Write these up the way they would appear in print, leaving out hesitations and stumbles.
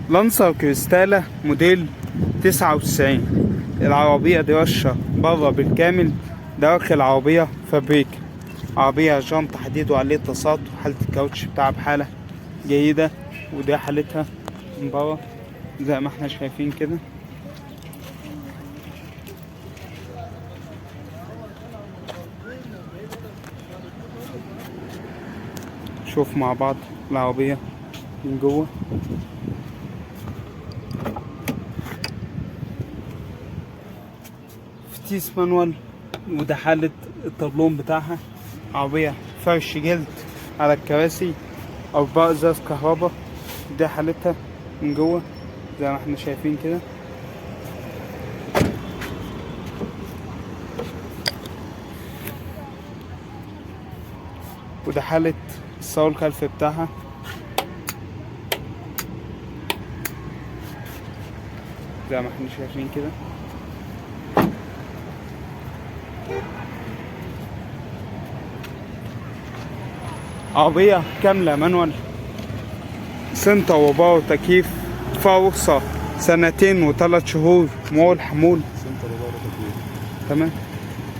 لانسر كريستالا موديل 99. العربية دي رشة بره بالكامل، داخل العربية فابريكا. عربية جنط حديد وعليه تصاط، وحالة الكاوتش بتاعها بحالة جيدة، وده حالتها من بره زي ما احنا شايفين كده. شوف مع بعض العربية من جوه. فتيس manual، وده حالة الطبلون بتاعها. عربية فرش جلد على الكراسي، 4 ازاز كهرباء. ده حالتها من جوه زي ما احنا شايفين كده. وده حالة الصاروخ الخلفي بتاعها. زي ما احنا شايفين كده. عربية كاملة manual، center و power تكييف، فرصة 2 و3 شهور، مول حمول. تمام.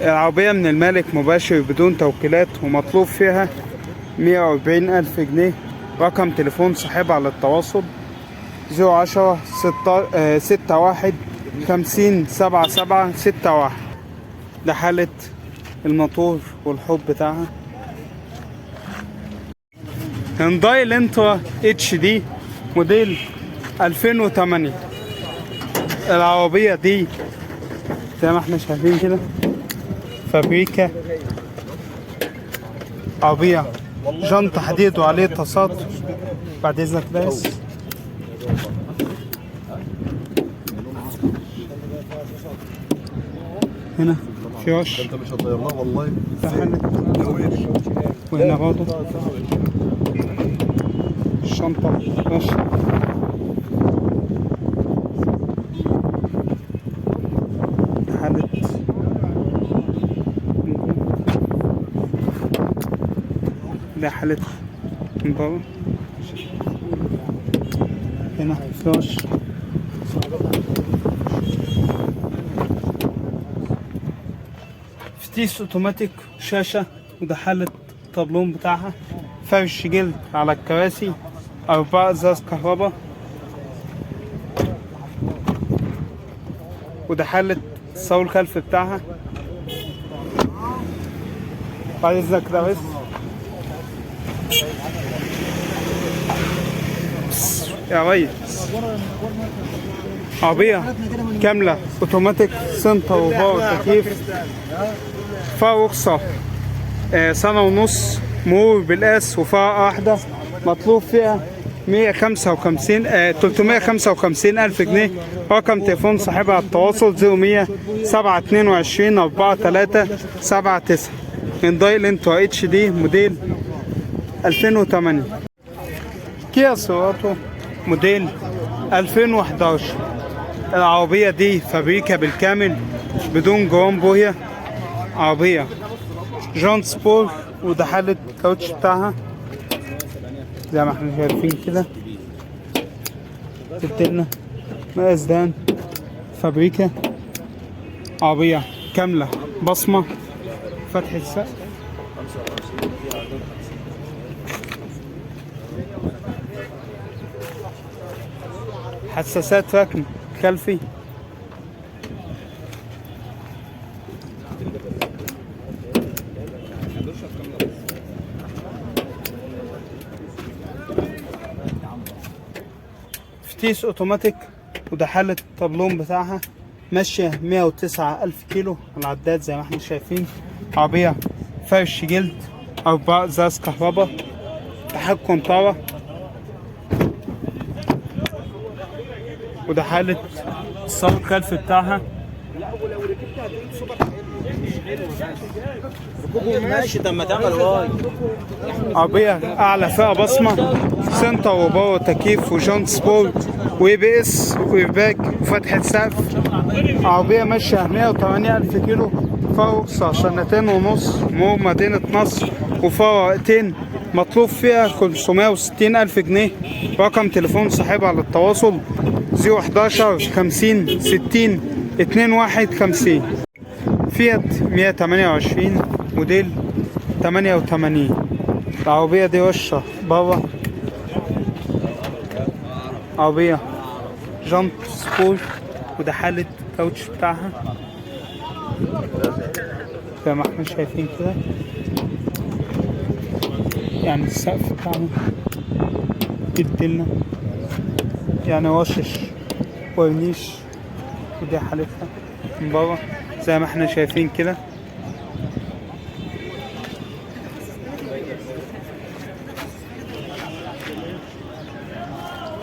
العربية من المالك مباشر بدون توكيلات، ومطلوب فيها 140,000 جنيه. رقم تليفون صاحبها للتواصل 010 6 1 50 7 7 6 1. ده حالة الموتور والحوض بتاعها. هيونداي الانترا HD موديل 2008. العربية دي زي ما احنا شايفين كده فابريكا. عربية جنط حديد وعليه تصاط. بعد اذنك بس. هنا في رش. انت مش هتغيرناه والله. وهنا برضه الشنطة رش. حالة ده حالة من بره. هنا فلاش. فتيس اوتوماتيك، شاشة، وده حالة الطابلون بتاعها. فرش جلد على الكراسي، 4 ازاز كهرباء، وده حالة الصاروخ الخلفي بتاعها. بعد اذنك ده بس يا ريس. عربية كاملة اوتوماتيك، center و power تكييف، فيها رخصة 1.5 سنة، مرور بالقاس، وفئة واحدة. مطلوب فيها 155 355 ألف جنيه. رقم تليفون صاحبها على التواصل 0100 722 4 3 7 9. هيونداي الانترا HD موديل 2008. كيا سيراتو موديل 2011. العربية دي فابريكا بالكامل بدون جرام بوهية. عربية جان سبور، وده حالة الكاوتش بتاعها زي ما احنا شايفين كده. تبتلنا مقاس دان فابريكا. عربية كاملة بصمة، فتحة سقف. حساسات ركن خلفي. فتيس اوتوماتيك، وده حالة الطابلون بتاعها. ماشية 109,000 كيلو على العداد زي ما احنا شايفين. عربية فرش جلد، 4 ازاز كهرباء، تحكم طاوة، وده حالة الصوت الخلفي بتاعها. ماشي. طب ما تعمل واي. عربية أعلى فئة بصمة، center و power تكييف وجانت sport و ABS و airbag وفتحة سقف. عربية ماشية 108,000 كيلو، فرصة 2.5 سنة، مرور مدينة نصر، وفرقتين. مطلوب فيها 560 ألف جنيه. رقم تليفون صاحبها للتواصل 011 50 60 21 50. فيات 128 موديل 88. العربية دي وشة بره، عربية جنط سبور، وده حالة كاوتش بتاعها زي ما احنا شايفين كده. يعني السقف بتاعنا يديلنا يعني وشش ورنيش، ودي حالتها من بره زي ما احنا شايفين كده.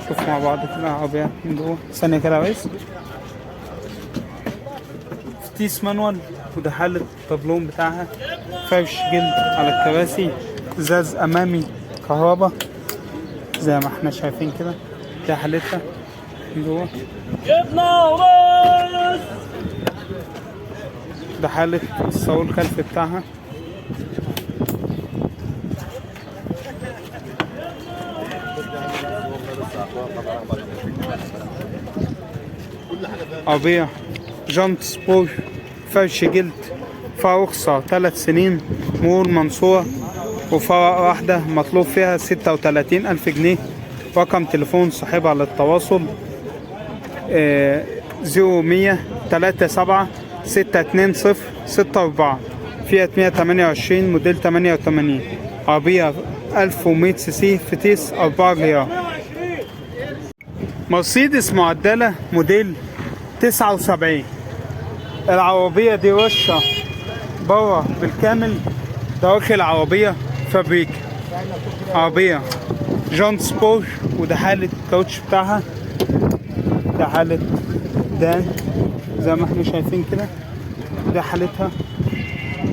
شوف مع بعض كده العربية من جوه. ثانية كده يا ريس. فتيس manual، وده حالة الطابلون بتاعها، فرش جلد على الكراسي، ازاز امامي كهرباء زي ما احنا شايفين كده. ده حالتها من جوه. ده حالة الصاروخ الخلفي بتاعها. عربية جنط سبور، فرش جلد، فرخصة 3 سنين، مرور منصورة، وفرق واحدة، مطلوب فيها 36 ألف جنيه. رقم تليفون صاحبها للتواصل 0100 37 620 64. فيات 128 موديل 88، عربية 1100 سي سي، فتيس 4 غيار. مرسيدس معدلة موديل 79. العربية دي رشة بره بالكامل، دواخل العربية فابريك. عربية جون سبور، وده حالة الكاوتش بتاعها، ده حالة دان زي ما احنا شايفين كده. ده حالتها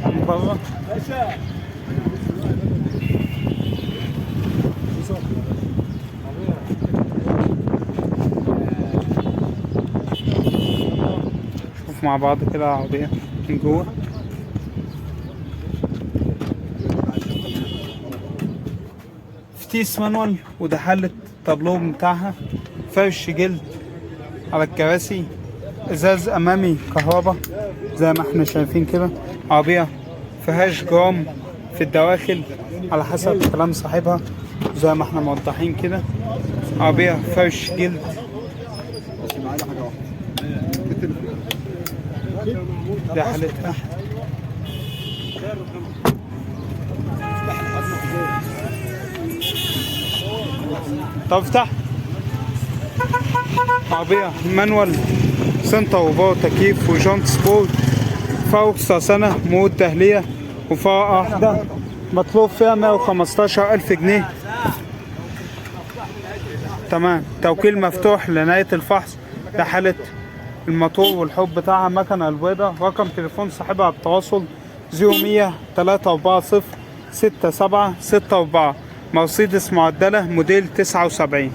من بره. شوف مع بعض كده العربية من جوه. فتيس manual، وده حالة التابلو بتاعها، فرش جلد على الكراسي، ازاز امامي كهرباء زي ما احنا شايفين كده. عربية فيهاش جرام في الدواخل على حسب كلام صاحبها زي ما احنا موضحين كده. عربية فرش جلد. ده حالتها. طب افتح. عربية manual center و power تكييف وجانت سبورت، فرخصة سنة، مرور تهلية، وفرقة واحدة، مطلوب فيها 115 ألف جنيه. تمام. توكيل مفتوح لنهاية الفحص. ده حالة الموتور والحب بتاعها، مكنة البيضة. رقم تليفون صاحبها بالتواصل 0100 340 67 64. مرسيدس معدلة موديل 79.